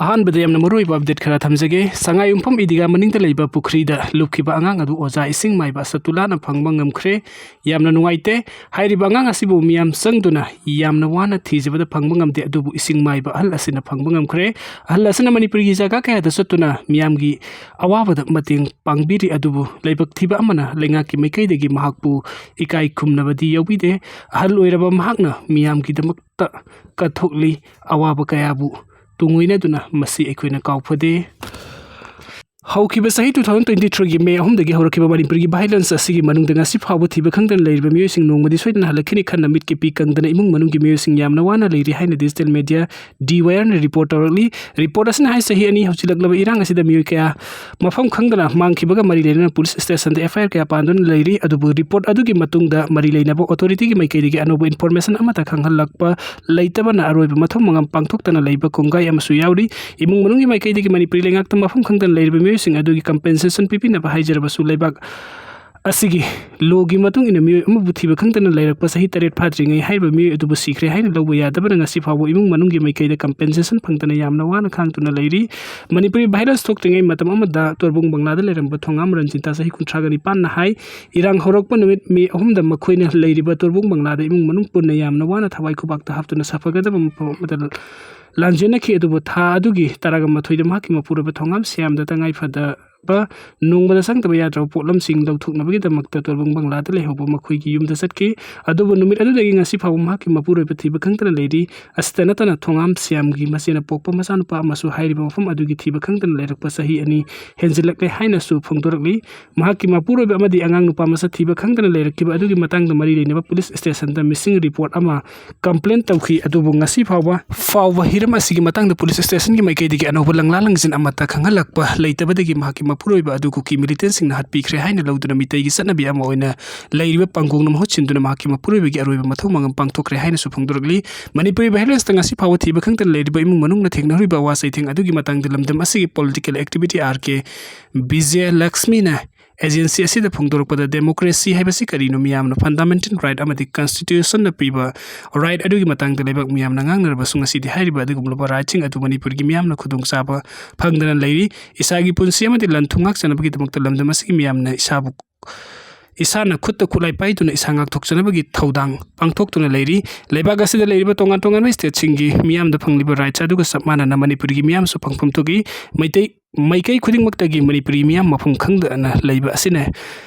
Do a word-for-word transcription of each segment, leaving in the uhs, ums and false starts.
ꯑꯍꯥꯟꯕꯗ ꯌꯥꯝꯅ ꯃꯔꯨꯑꯣꯏꯕ update ꯈꯔ ꯊꯝꯖꯒꯦ꯫ ꯁꯉꯥꯏꯌꯨꯝꯐꯝ ꯏꯗꯤꯒꯥ ꯃꯅꯤꯡꯗ ꯂꯩꯕ ꯄꯨꯈ꯭ꯔꯤꯗ ꯂꯨꯞꯈꯤꯕ ꯑꯉꯥꯡ ꯑꯗꯨ ꯑꯣꯖꯥ ꯏꯁꯤꯡ ꯃꯥꯏꯕ ꯁꯇꯨꯂꯥꯅ ꯐꯪꯕ ꯉꯝꯈ꯭ꯔꯦ꯫ ꯌꯥꯝꯅ ꯅꯨꯡꯉꯥꯏꯇꯦ꯫ ꯍꯥꯏꯔꯤꯕ ꯑꯉꯥꯡ ꯑꯁꯤꯕꯨ ꯃꯤꯌꯥꯝ ꯆꯪꯗꯨꯅ ꯌꯥꯝꯅ ꯋꯥꯅ ꯊꯤꯖꯕꯗ ꯐꯪꯕ ꯉꯝꯗꯦ, ꯑꯗꯨꯕꯨ ꯏꯁꯤꯡ ꯃꯥꯏꯕ ꯑꯍꯜ ꯑꯁꯤꯅ ꯐꯪꯕ ꯉꯝꯈ꯭ꯔꯦ꯫ ꯑꯍꯜ ꯑꯁꯤꯅ ꯃꯅꯤꯄꯨꯔꯒꯤ ꯖꯒꯥ ꯀꯌꯥꯗ ꯆꯠꯇꯨꯅ ꯃꯤꯌꯥꯝꯒꯤ ꯑꯋꯥꯕꯗ ꯃꯇꯦꯡ ꯄꯥꯡꯕꯤꯔꯤ, ꯑꯗꯨꯕꯨ ꯂꯥꯏꯕꯛ ꯊꯤꯕ ꯑꯃꯅ ꯂꯩꯉꯥꯛꯀꯤ ꯃꯥꯏꯀꯩꯗꯒꯤ ꯃꯍꯥꯛꯄꯨ ꯏꯀꯥꯏ ꯈꯨꯝꯅꯕꯗꯤ ꯌꯥꯎꯕꯤꯗꯦ꯫ ꯑꯍꯜ ꯑꯣꯏꯔꯕ ꯃꯍꯥꯛꯅ ꯃꯤꯌꯥꯝꯒꯤꯗꯃꯛꯇ ꯀꯠꯊꯣꯛꯂꯤ꯫ ꯑꯋꯥꯕ ꯀꯌꯥꯕꯨ ꯇꯨꯡꯑꯣꯏꯅꯗꯨꯅ ꯃꯁꯤ ꯑꯩꯈꯣꯏꯅ ꯀꯥꯎꯐꯗꯦ꯫ ꯍꯧꯈꯤꯕ ꯆꯍꯤ two thousand twenty threeꯒꯤ May ꯑꯍꯨꯝꯗꯒꯤ ꯍꯧꯔꯛꯈꯤꯕ ꯃꯅꯤꯄꯨꯔꯒꯤ violence ꯑꯁꯤꯒꯤ ꯃꯅꯨꯡꯗ ꯉꯁꯤ ꯐꯥꯎꯕ ꯊꯤꯕ ꯈꯪꯗꯅ ꯂꯩꯔꯤꯕ ꯃꯤꯑꯣꯏꯁꯤꯡ ꯅꯣꯡꯃꯗꯤ ꯁꯣꯏꯗꯅ ꯍꯜꯂꯛꯈꯤꯅꯤ ꯈꯟꯅ ꯃꯤꯠꯀꯤ ꯄꯤ ꯀꯪꯗꯅ ꯏꯃꯨꯡ ꯃꯅꯨꯡꯒꯤ ꯃꯤꯑꯣꯏꯁꯤꯡ ꯌꯥꯝꯅ ꯋꯥꯅ ꯂꯩꯔꯤ ꯍꯥꯏꯅ digital media DYRꯅ report ꯇꯧꯔꯛꯂꯤ꯫ Report ꯑꯁꯤꯅ ꯍꯥꯏ, ꯆꯍꯤ ꯑꯅꯤ ꯍꯧꯖꯤꯜꯂꯛꯂꯕ ꯏꯔꯥꯡ ꯑꯁꯤꯗ ꯃꯤꯑꯣꯏ ꯀꯌꯥ ꯃꯐꯝ ꯈꯪꯗꯅ ꯃꯥꯡꯈꯤꯕꯒ ꯃꯔꯤ ꯂꯩꯅꯅ police stationꯗ FIR ꯀꯌꯥ ꯄꯥꯟꯗꯨꯅ ꯂꯩꯔꯤ꯫ ꯑꯗꯨꯕꯨ report ꯑꯗꯨꯒꯤ ꯃꯇꯨꯡꯗ ꯃꯔꯤ ꯂꯩꯅꯕ authorityꯒꯤ ꯃꯥꯏꯀꯩꯗꯒꯤ ꯑꯅꯧꯕ information ꯑꯃꯠꯇ ꯈꯪꯍꯜꯂꯛꯄ ꯂꯩꯇꯕꯅ ꯑꯔꯣꯏꯕ ꯃꯊꯧ ꯃꯉꯝ ꯄꯥꯡꯊꯣꯛꯇꯅ ꯂꯩꯕ ꯀꯣꯡꯒꯥꯏ ꯑꯃꯁꯨ ꯌꯥꯎꯔꯤ꯫ ꯏꯃꯨꯡ ꯃꯅꯨꯡꯒꯤ ꯃꯥꯏꯀꯩꯗꯒꯤ ꯃꯅꯤꯄꯨꯔꯤ ꯂꯩꯉꯥꯛꯇ ꯃꯐꯝ ꯈꯪꯗꯅ ꯂꯩꯔꯤꯕ ꯃꯤꯑꯣꯏꯁꯤꯡ ꯑꯗꯨꯒꯤ compensation ꯄꯤꯕꯤꯅꯕ ꯍꯥꯏꯖꯔꯕꯁꯨ, ꯂꯩꯕꯥꯛ ꯑꯁꯤꯒꯤ lawꯒꯤ ꯃꯇꯨꯡ ꯏꯟꯅ ꯃꯤꯑꯣꯏ ꯑꯃꯕꯨ ꯊꯤꯕ ꯈꯪꯗꯅ ꯂꯩꯔꯛꯄ ꯆꯍꯤ ꯇꯔꯦꯠ ꯐꯥꯗ꯭ꯔꯤꯉꯩ ꯍꯥꯏꯔꯤꯕ ꯃꯤꯑꯣꯏ ꯑꯗꯨꯕꯨ ꯁꯤꯈ꯭ꯔꯦ ꯍꯥꯏꯅ ꯂꯧꯕ ꯌꯥꯗꯕꯅ ꯉꯁꯤ ꯐꯥꯎꯕ ꯏꯃꯨꯡ ꯃꯅꯨꯡꯒꯤ ꯃꯥꯏꯀꯩꯗ compensation ꯐꯪꯗꯅ ꯌꯥꯝꯅ ꯋꯥꯅ ꯈꯥꯡꯗꯨꯅ ꯂꯩꯔꯤ꯫ ꯃꯅꯤꯄꯨꯔꯤ violence ꯊꯣꯛꯇ꯭ꯔꯤꯉꯩ ꯃꯇꯝ ꯑꯃꯗ ꯇꯣꯔꯕꯨꯡ ꯕꯪꯂꯥꯗ ꯂꯩꯔꯝꯕ ꯊꯣꯉꯥꯝ ꯔꯟꯖꯤꯇꯥ, ꯆꯍꯤ ꯀꯨꯟꯊ꯭ꯔꯥꯒ ꯅꯤꯄꯥꯟꯅ ꯍꯥꯏ, ꯏꯔꯥꯡ ꯍꯧꯔꯛꯄ ꯅꯨꯃꯤꯠ May ꯑꯍꯨꯝꯗ ꯃꯈꯣꯏꯅ ꯂꯩꯔꯤꯕ ꯇꯣꯔꯕꯨꯡ ꯕꯪꯂꯥꯗ ꯏꯃꯨꯡ ꯃꯅꯨꯡ ꯄꯨꯟꯅ ꯌꯥꯝꯅ ꯋꯥꯅ ꯊꯋꯥꯏ ꯈꯨꯕꯥꯛꯇ ꯍꯥꯞꯇꯨꯅ ꯁꯥꯐꯒꯗꯕ ꯃꯐꯝ ꯑꯃꯗ ꯂꯥꯟꯖꯦꯟꯅꯈꯤ꯫ ꯑꯗꯨꯕꯨ ꯊꯥ ꯑꯗꯨꯒꯤ ꯇꯔꯥꯒ ꯃꯥꯊꯣꯏꯗ ꯃꯍꯥꯛꯀꯤ ꯃꯄꯨꯔꯣꯏꯕ ꯊꯣꯉꯥꯝ ꯁ꯭ꯌꯥꯝꯗ ꯇꯉꯥꯏ ꯐꯗꯕ ꯅꯣꯡꯃꯗ ꯆꯪꯗꯕ ꯌꯥꯗ꯭ꯔꯕ ꯄꯣꯠꯂꯝꯁꯤꯡ ꯂꯧꯊꯣꯛꯅꯕꯒꯤꯗꯃꯛꯇ ꯇꯣꯔꯕꯨꯡ ꯕꯪꯂꯥꯗ ꯂꯩꯍꯧꯕ ꯃꯈꯣꯏꯒꯤ ꯌꯨꯝꯗ ꯆꯠꯈꯤ꯫ ꯑꯗꯨꯕꯨ ꯅꯨꯃꯤꯠ ꯑꯗꯨꯗꯒꯤ ꯉꯁꯤ ꯐꯥꯎꯕ ꯃꯍꯥꯛꯀꯤ ꯃꯄꯨꯔꯣꯏꯕ ꯊꯤꯕ ꯈꯪꯗꯅ ꯂꯩꯔꯤ꯫ ꯑꯁꯤꯇ ꯅꯠꯇꯅ ꯊꯣꯉꯥꯝ ꯁ꯭ꯌꯥꯝꯒꯤ ꯃꯆꯦꯅ ꯄꯣꯛꯄ ꯃꯆꯥꯅꯨꯄꯥ ꯑꯃꯁꯨ ꯍꯥꯏꯔꯤꯕ ꯃꯐꯝ ꯑꯗꯨꯒꯤ ꯊꯤꯕ ꯈꯪꯗꯅ ꯂꯩꯔꯛꯄ ꯆꯍꯤ ꯑꯅꯤ ꯍꯦꯟꯖꯤꯜꯂꯛꯂꯦ ꯍꯥꯏꯅꯁꯨ ꯐꯣꯡꯗꯣꯔꯛꯂꯤ꯫ ꯃꯍꯥꯛꯀꯤ ꯃꯄꯨꯔꯣꯏꯕ ꯑꯃꯗꯤ ꯑꯉꯥꯡ ꯅꯨꯄꯥ ꯃꯆꯥ ꯊꯤꯕ ꯈꯪꯗꯅ ꯂꯩꯔꯛꯈꯤꯕ ꯑꯗꯨꯒꯤ ꯃꯇꯥꯡꯗ ꯃꯔꯤ ꯂꯩꯅꯕ police stationꯗ missing report ꯑꯃ complaint ꯇꯧꯈꯤ꯫ ꯑꯗꯨꯕꯨ ꯉꯁꯤ ꯐꯥꯎꯕ, ꯐꯥꯎꯕ ꯍꯤꯔꯝ ꯑꯁꯤꯒꯤ ꯃꯇꯥꯡꯗ police stationꯒꯤ ꯃꯥꯏꯀꯩꯗꯒꯤ ꯑꯅꯧꯕ ꯂꯪꯂꯥ ꯂꯪꯖꯤꯟ ꯑꯃꯠꯇ ꯈꯪꯍꯜꯂꯛꯄ ꯂꯩꯇꯕꯗꯒꯤ ꯃꯍꯥꯛꯀꯤ ꯃꯄꯨꯔꯣꯏꯕ ꯑꯗꯨ ꯀꯨꯀꯤ militantꯁꯤꯡꯅ ꯍꯥꯠꯄꯤꯈ꯭ꯔꯦ ꯍꯥꯏꯅ ꯂꯧꯗꯨꯅ ꯃꯤꯇꯩꯒꯤ ꯆꯠꯅꯕꯤ ꯑꯃ ꯑꯣꯏꯅ ꯂꯩꯔꯤꯕ ꯄꯥꯡꯒꯣꯡꯅ ꯃꯍꯨꯠ ꯁꯤꯟꯗꯨꯅ ꯃꯍꯥꯛꯀꯤ ꯃꯄꯨꯔꯣꯏꯕꯒꯤ ꯑꯔꯣꯏꯕ ꯃꯊꯧ ꯃꯉꯝ ꯄꯥꯡꯊꯣꯛꯈ꯭ꯔꯦ ꯍꯥꯏꯅꯁꯨ ꯐꯣꯡꯗꯣꯔꯛꯂꯤ꯫ ꯃꯅꯤꯄꯨꯔꯤ violenceꯇ ꯉꯁꯤ ꯐꯥꯎꯕ ꯊꯤꯕ ꯈꯪꯗꯅ ꯂꯩꯔꯤꯕ ꯏꯃꯨꯡ ꯃꯅꯨꯡꯅ ꯊꯦꯡꯅꯍꯧꯔꯤꯕ ꯑꯋꯥ ꯆꯩꯊꯦꯡ ꯑꯗꯨꯒꯤ ꯃꯇꯥꯡꯗ ꯂꯝꯗꯝ ꯑꯁꯤꯒꯤ political activist R K Bijay ꯂꯛꯁꯃꯤꯅ ꯑꯦꯖꯦꯟꯁꯤ ꯑꯁꯤꯗ ꯐꯣꯡꯗꯣꯔꯛꯄꯗ democracy ꯍꯥꯏꯕꯁꯤ ꯀꯔꯤꯅꯣ, ꯃꯤꯌꯥꯝꯅ fundamental right ꯑꯃꯗꯤ constitutionꯅ ꯄꯤꯕ right ꯑꯗꯨꯒꯤ ꯃꯇꯥꯡꯗ ꯂꯩꯕꯥꯛ ꯃꯤꯌꯥꯝꯅ ꯉꯥꯡꯅꯔꯕꯁꯨ ꯉꯁꯤꯗꯤ ꯍꯥꯏꯔꯤꯕ ꯑꯗꯨꯒꯨꯝꯂꯕ rightꯁꯤꯡ ꯑꯗꯨ ꯃꯅꯤꯄꯨꯔꯒꯤ ꯃꯤꯌꯥꯝꯅ ꯈꯨꯗꯣꯡꯆꯥꯕ ꯐꯪꯗꯅ ꯂꯩꯔꯤ꯫ ꯏꯁꯥꯒꯤ ꯄꯨꯟꯁꯤ ꯑꯃꯗꯤ ꯂꯟ-ꯊꯨꯝ ꯉꯥꯛꯆꯅꯕꯒꯤꯗꯃꯛꯇ ꯂꯝꯗꯝ ꯑꯁꯤꯒꯤ ꯃꯤꯌꯥꯝꯅ ꯏꯁꯥꯕꯨ, ꯏꯁꯥꯅ ꯈꯨꯠꯇ ꯈꯨꯠꯂꯥꯏ ꯄꯥꯏꯗꯨꯅ ꯏꯁꯥ ꯉꯥꯛꯊꯣꯛꯆꯅꯕꯒꯤ ꯊꯧꯗꯥꯡ ꯄꯥꯡꯊꯣꯛꯇꯨꯅ ꯂꯩꯔꯤ꯫ ꯂꯩꯕꯥꯛ ꯑꯁꯤꯗ ꯂꯩꯔꯤꯕ ꯇꯣꯉꯥꯟ ꯇꯣꯉꯥꯟꯕ stateꯁꯤꯡꯒꯤ ꯃꯤꯌꯥꯝꯗ ꯐꯪꯂꯤꯕ rights ꯑꯗꯨꯒ ꯆꯞ ꯃꯥꯟꯅꯅ ꯃꯅꯤꯄꯨꯔꯒꯤ ꯃꯤꯌꯥꯝꯁꯨ ꯐꯪꯐꯝ ꯊꯣꯛꯏ꯫ ꯃꯩꯇꯩ ꯃꯥꯏꯀꯩ ꯈꯨꯗꯤꯡꯃꯛꯇꯒꯤ ꯃꯅꯤꯄꯨꯔꯤ ꯃꯤꯌꯥꯝ ꯃꯐꯝ ꯈꯪꯗꯅ ꯂꯩꯕ ꯑꯁꯤꯅ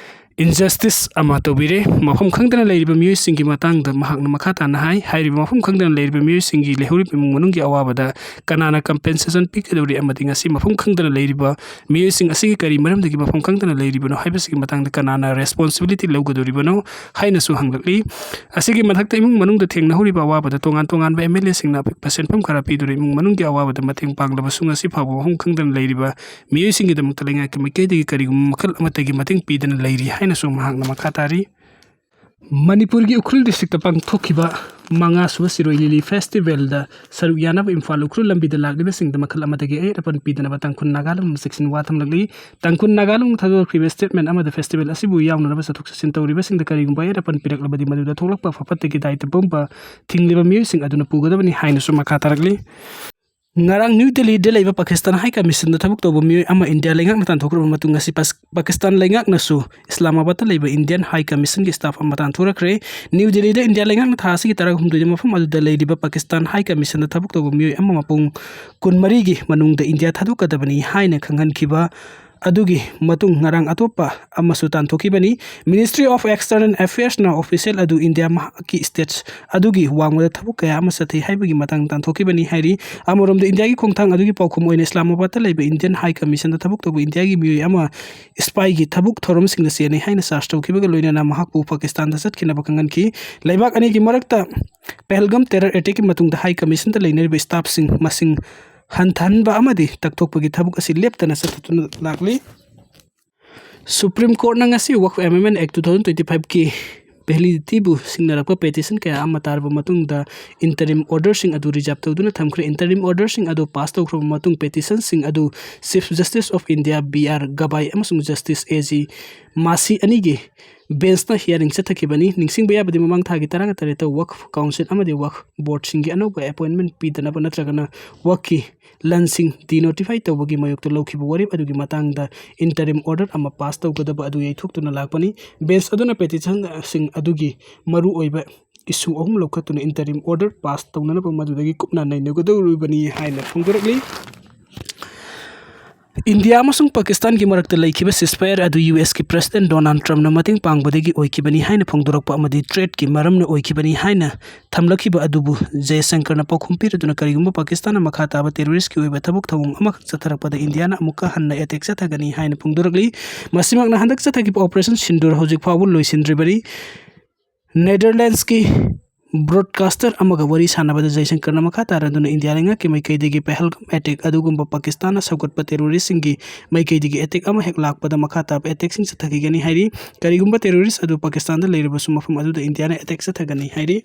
injustice ꯑꯃ ꯇꯧꯕꯤꯔꯦ꯫ ꯃꯐꯝ ꯈꯪꯗꯅ ꯂꯩꯔꯤꯕ ꯃꯤꯑꯣꯏꯁꯤꯡꯒꯤ ꯃꯇꯥꯡꯗ ꯃꯍꯥꯛꯅ ꯃꯈꯥ ꯇꯥꯅ ꯍꯥꯏ, ꯍꯥꯏꯔꯤꯕ ꯃꯐꯝ ꯈꯪꯗꯅ ꯂꯩꯔꯤꯕ ꯃꯤꯑꯣꯏꯁꯤꯡꯒꯤ ꯂꯩꯍꯧꯔꯤꯕ ꯏꯃꯨꯡ ꯃꯅꯨꯡꯒꯤ ꯑꯋꯥꯕꯗ ꯀꯅꯥꯅ compensation ꯄꯤꯒꯗꯧꯔꯤ ꯑꯃꯗꯤ ꯉꯁꯤ ꯃꯐꯝ ꯈꯪꯗꯅ ꯂꯩꯔꯤꯕ ꯃꯤꯑꯣꯏꯁꯤꯡ ꯑꯁꯤꯒꯤ ꯀꯔꯤ ꯃꯔꯝꯗꯒꯤ ꯃꯐꯝ ꯈꯪꯗꯅ ꯂꯩꯔꯤꯕꯅꯣ ꯍꯥꯏꯕꯁꯤꯒꯤ ꯃꯇꯥꯡꯗ ꯀꯅꯥꯅ responsibility ꯂꯧꯒꯗꯧꯔꯤꯕꯅꯣ ꯍꯥꯏꯅꯁꯨ ꯍꯪꯂꯛꯂꯤ꯫ ꯑꯁꯤꯒꯤ ꯃꯊꯛꯇ ꯏꯃꯨꯡ ꯃꯅꯨꯡꯗ ꯊꯦꯡꯅꯍꯧꯔꯤꯕ ꯑꯋꯥꯕꯗ ꯇꯣꯉꯥꯟ ꯇꯣꯉꯥꯟꯕ MLAꯁꯤꯡꯅ ꯑꯄꯤꯛꯄ ꯁꯦꯟꯐꯝ ꯈꯔ ꯄꯤꯗꯨꯅ ꯏꯃꯨꯡ ꯃꯅꯨꯡꯒꯤ ꯑꯋꯥꯕꯗ ꯃꯇꯦꯡ ꯄꯥꯡꯂꯕꯁꯨ ꯉꯁꯤ ꯐꯥꯎꯕ ꯃꯐꯝ ꯈꯪꯗꯅ ꯂꯩꯔꯤꯕ ꯃꯤꯑꯣꯏꯁꯤꯡꯒꯤꯗꯃꯛꯇ ꯂꯩꯉꯥꯛꯀꯤ ꯃꯥꯏꯀꯩꯗꯒꯤ ꯀꯔꯤꯒꯨꯝꯕ ꯃꯈꯜ ꯑꯃꯠꯇꯒꯤ ꯃꯇꯦꯡ ꯄꯤꯗꯅ ꯂꯩꯔꯤ ꯍꯥꯏꯅꯁꯨ ꯃꯍꯥꯛꯅ ꯃꯈꯥ ꯇꯥꯔꯤ꯫ ꯃꯅꯤꯄꯨꯔꯒꯤ ꯎꯈ꯭ꯔꯨꯜ districtꯇ ꯄꯥꯡꯊꯣꯛꯈꯤꯕ ꯃꯉꯥꯁꯨꯕ ꯁꯤꯔꯣꯏ ꯂꯤꯂꯤ festivalꯗ ꯁꯔꯨꯛ ꯌꯥꯅꯕ ꯏꯝꯐꯥꯜ ꯎꯈ꯭ꯔꯨꯜ ꯂꯝꯕꯤꯗ ꯂꯥꯛꯂꯤꯕꯁꯤꯡꯗ ꯃꯈꯜ ꯑꯃꯗꯒꯤ ꯑꯌꯦꯠ ꯑꯄꯟ ꯄꯤꯗꯅꯕ ꯇꯥꯡꯈꯨꯜ ꯅꯥꯒꯥ ꯂꯝ ꯆꯦꯛꯁꯤꯟ ꯋꯥ ꯊꯝꯂꯛꯂꯤ꯫ ꯇꯥꯡꯈꯨꯜ ꯅꯥꯒꯥ ꯂꯝ ꯊꯥꯗꯣꯔꯛꯈꯤꯕ statement ꯑꯃꯗ festival ꯑꯁꯤꯕꯨ ꯌꯥꯎꯅꯅꯕ ꯆꯠꯊꯣꯛ ꯆꯠꯁꯤꯟ ꯇꯧꯔꯤꯕꯁꯤꯡꯗ ꯀꯔꯤꯒꯨꯝꯕ ꯑꯌꯦꯠ ꯑꯄꯟ ꯄꯤꯔꯛꯂꯕꯗꯤ ꯃꯗꯨꯗ ꯊꯣꯛꯂꯛꯄ ꯐꯠꯇꯒꯤ ꯗꯥꯏꯇ ꯄꯨꯝꯕ ꯊꯤꯡꯂꯤꯕ ꯃꯤꯑꯣꯏꯁꯤꯡ ꯑꯗꯨꯅ ꯄꯨꯒꯗꯕꯅꯤ ꯍꯥꯏꯅꯁꯨ ꯃꯈꯥ ꯇꯥꯔꯛꯂꯤ꯫ ꯉꯔꯥꯡ ꯅ꯭ꯌꯨ ꯗꯦꯜꯂꯤꯗ ꯂꯩꯕ ꯄꯥꯀꯤꯁꯇꯥꯟ High Commissionꯗ ꯊꯕꯛ ꯇꯧꯕ ꯃꯤꯑꯣꯏ ꯑꯃ ꯏꯟꯗꯤꯌꯥ ꯂꯩꯉꯥꯛꯅ ꯇꯥꯟꯊꯣꯛꯈ꯭ꯔꯕ ꯃꯇꯨꯡ ꯉꯁꯤ ꯄꯥꯁ-, ꯄꯥꯀꯤꯁꯇꯥꯟ ꯂꯩꯉꯥꯛꯅꯁꯨ ꯏꯁꯂꯥꯃꯥꯕꯥꯗꯇ ꯂꯩꯕ Indian High Commissionꯒꯤ staff ꯑꯃ ꯇꯥꯟꯊꯣꯔꯛꯈ꯭ꯔꯦ꯫ ꯅ꯭ꯌꯨ ꯗꯦꯜꯂꯤꯗ ꯏꯟꯗꯤꯌꯥ ꯂꯩꯉꯥꯛꯅ ꯊꯥ ꯑꯁꯤꯒꯤ ꯇꯔꯥꯍꯨꯝꯗꯣꯏꯗ ꯃꯐꯝ ꯑꯗꯨꯗ ꯂꯩꯔꯤꯕ ꯄꯥꯀꯤꯁꯇꯥꯟ High Commissionꯗ ꯊꯕꯛ ꯇꯧꯕ ꯃꯤꯑꯣꯏ ꯑꯃ ꯃꯄꯨꯡ ꯀꯨꯟꯃꯔꯤꯒꯤ ꯃꯅꯨꯡꯗ ꯏꯟꯗꯤꯌꯥ ꯊꯥꯗꯣꯛꯀꯗꯕꯅꯤ ꯍꯥꯏꯅ ꯈꯪꯍꯟꯈꯤꯕ ꯑꯗꯨꯒꯤ ꯃꯇꯨꯡ ꯉꯔꯥꯡ ꯑꯇꯣꯞꯄ ꯑꯃꯁꯨ ꯇꯥꯟꯊꯣꯛꯈꯤꯕꯅꯤ꯫ Ministry of External Affairsꯅ official ꯑꯗꯨ ꯏꯟꯗꯤꯌꯥ ꯃꯍꯥꯛꯀꯤ states ꯑꯗꯨꯒꯤ ꯋꯥꯡꯃꯗ ꯊꯕꯛ ꯀꯌꯥ ꯑꯃ ꯆꯠꯊꯩ ꯍꯥꯏꯕꯒꯤ ꯃꯇꯥꯡꯗ ꯇꯥꯟꯊꯣꯛꯈꯤꯕꯅꯤ ꯍꯥꯏꯔꯤ꯫ ꯑꯃꯔꯣꯝꯗ ꯏꯟꯗꯤꯌꯥꯒꯤ ꯈꯣꯡꯊꯥꯡ ꯑꯗꯨꯒꯤ ꯄꯥꯎꯈꯨꯝ ꯑꯣꯏꯅ ꯏꯁꯂꯥꯃꯥꯕꯥꯗꯇ ꯂꯩꯕ Indian High Commissionꯗ ꯊꯕꯛ ꯇꯧꯕ ꯏꯟꯗꯤꯌꯥꯒꯤ ꯃꯤꯑꯣꯏ ꯑꯃ spyꯒꯤ ꯊꯕꯛ ꯊꯧꯔꯝꯁꯤꯡꯗ ꯆꯦꯟꯅꯩ ꯍꯥꯏꯅ charge ꯇꯧꯈꯤꯕꯒ ꯂꯣꯏꯅꯅ ꯃꯍꯥꯛꯄꯨ ꯄꯥꯀꯤꯁꯇꯥꯟꯗ ꯆꯠꯈꯤꯅꯕ ꯈꯪꯍꯟꯈꯤ꯫ ꯂꯩꯕꯥꯛ ꯑꯅꯤꯒꯤ ꯃꯔꯛꯇ ꯄꯍꯜꯒꯥꯝ terror attackꯀꯤ ꯃꯇꯨꯡꯗ High Commissionꯗ ꯂꯩꯅꯔꯤꯕ staffꯁꯤꯡ ꯃꯁꯤꯡ ꯍꯟꯊꯍꯟꯕ ꯑꯃꯗꯤ ꯇꯛꯊꯣꯛꯄꯒꯤ ꯊꯕꯛ ꯑꯁꯤ ꯂꯦꯞꯇꯅ ꯆꯠꯊꯗꯨꯅ ꯂꯥꯛꯂꯤ꯫ Supreme Courtꯅ ꯉꯁꯤ Waqf Amendment Act two thousand twenty fiveꯀꯤ validity ꯕꯨ ꯁꯤꯡꯅꯔꯛꯄ petition ꯀꯌꯥ ꯑꯃ ꯇꯥꯔꯕ ꯃꯇꯨꯡꯗ interim order ꯁꯤꯡ ꯑꯗꯨ reserve ꯇꯧꯗꯨꯅ ꯊꯝꯈ꯭ꯔꯦ꯫ Interim order ꯁꯤꯡ ꯑꯗꯨ pass ꯇꯧꯈ꯭ꯔꯕ ꯃꯇꯨꯡ petition ꯁꯤꯡ ꯑꯗꯨ Chief Justice of India B R Gabai ꯑꯃꯁꯨꯡ Justice A G Masi ꯑꯅꯤꯒꯤ bench ꯅ hearing ꯆꯠꯊꯈꯤꯕꯅꯤ꯫ ꯅꯤꯡꯁꯤꯡꯕ ꯌꯥꯕꯗꯤ ꯃꯃꯥꯡ ꯊꯥꯒꯤ ꯇꯔꯥꯒ ꯇꯔꯦꯠꯇ Waqf Council ꯑꯃꯗꯤ Waqf Board ꯁꯤꯡꯒꯤ ꯑꯅꯧꯕ appointment ꯄꯤꯗꯅꯕ ꯅꯠꯇ꯭ꯔꯒꯅ Waqf ꯀꯤ ꯂꯟꯁꯤꯡ denotify ꯇꯧꯕꯒꯤ ꯃꯥꯌꯣꯛꯇ ꯂꯧꯈꯤꯕ ꯋꯥꯔꯦꯞ ꯑꯗꯨꯒꯤ ꯃꯇꯥꯡꯗ interim order ꯑꯃ pass ꯇꯧꯒꯗꯕ ꯑꯗꯨ ꯌꯩꯊꯣꯛꯇꯨꯅ ꯂꯥꯛꯄꯅꯤ꯫ Bench ꯑꯗꯨꯅ petition ꯁꯤꯡ ꯑꯗꯨꯒꯤ ꯃꯔꯨꯑꯣꯏꯕ issue ꯑꯍꯨꯝ ꯂꯧꯈꯠꯇꯨꯅ interim order pass ꯇꯧꯅꯅꯕ ꯃꯗꯨꯗꯒꯤ ꯀꯨꯞꯅ ꯅꯩꯅꯒꯗꯧꯔꯤꯕꯅꯤ ꯍꯥꯏꯅ ꯐꯣꯡꯗꯣꯔꯛꯂꯤ꯫ ꯏꯟꯗꯤꯌꯥ ꯑꯃꯁꯨꯡ ꯄꯥꯀꯤꯁꯇꯥꯟꯒꯤ ꯃꯔꯛꯇ ꯂꯩꯈꯤꯕ ceasefire ꯑꯗꯨ ꯌꯨ ꯑꯦꯁ ꯀꯤ President Donald Trump ꯅ ꯃꯇꯦꯡ ꯄꯥꯡꯕꯗꯒꯤ ꯑꯣꯏꯈꯤꯕꯅꯤ ꯍꯥꯏꯅ ꯐꯣꯡꯗꯣꯔꯛꯄ ꯑꯃꯗꯤ threat ꯀꯤ ꯃꯔꯝꯅ ꯑꯣꯏꯈꯤꯕꯅꯤ ꯍꯥꯏꯅ ꯊꯝꯂꯛꯈꯤꯕ ꯑꯗꯨꯕꯨ ꯖꯌꯁꯪꯀꯔꯅ ꯄꯥꯎꯈꯨꯝ ꯄꯤꯔꯗꯨꯅ ꯀꯔꯤꯒꯨꯝꯕ ꯄꯥꯀꯤꯁꯇꯥꯟꯅ ꯃꯈꯥ ꯇꯥꯕ terrorist ꯀꯤ ꯑꯣꯏꯕ ꯊꯕꯛ ꯊꯧꯑꯣꯡ ꯑꯃꯈꯛ ꯆꯠꯊꯔꯛꯄꯗ ꯏꯟꯗꯤꯌꯥꯅ ꯑꯃꯨꯛꯀ ꯍꯟꯅ attack ꯆꯠꯊꯒꯅꯤ ꯍꯥꯏꯅ ꯐꯣꯡꯗꯣꯔꯛꯂꯤ꯫ ꯃꯁꯤꯃꯛꯅ ꯍꯟꯗꯛ ꯆꯠꯊꯈꯤꯕ Operation Sindoor ꯍꯧꯖꯤꯛ ꯐꯥꯎꯕ ꯂꯣꯏꯁꯤꯟꯗ꯭ꯔꯤꯕꯅꯤ꯫ Netherlands ꯀꯤ broadcaster ꯑꯃꯒ ꯋꯥꯔꯤ ꯁꯥꯟꯅꯕꯗ ꯖꯌꯁꯪꯀꯔꯅ ꯃꯈꯥ ꯇꯥꯔꯗꯨꯅ ꯏꯟꯗꯤꯌꯥ ꯂꯩꯉꯥꯛꯀꯤ ꯃꯥꯏꯀꯩꯗꯒꯤ ꯄꯍꯜꯒꯥꯝ attack ꯑꯗꯨꯒꯨꯝꯕ ꯄꯥꯀꯤꯁꯇꯥꯟꯅ ꯁꯧꯒꯠꯄ terrorist ꯁꯤꯡꯒꯤ ꯃꯥꯏꯀꯩꯗꯒꯤ attack ꯑꯃ ꯍꯦꯛ ꯂꯥꯛꯄꯗ ꯃꯈꯥ ꯇꯥꯕ attack ꯁꯤꯡ ꯆꯠꯊꯈꯤꯒꯅꯤ ꯍꯥꯏꯔꯤ꯫ ꯀꯔꯤꯒꯨꯝꯕ terrorist ꯑꯗꯨ ꯄꯥꯀꯤꯁꯇꯥꯟꯗ ꯂꯩꯔꯕꯁꯨ ꯃꯐꯝ ꯑꯗꯨꯗ ꯏꯟꯗꯤꯌꯥꯅ attack ꯆꯠꯊꯒꯅꯤ ꯍꯥꯏꯔꯤ꯫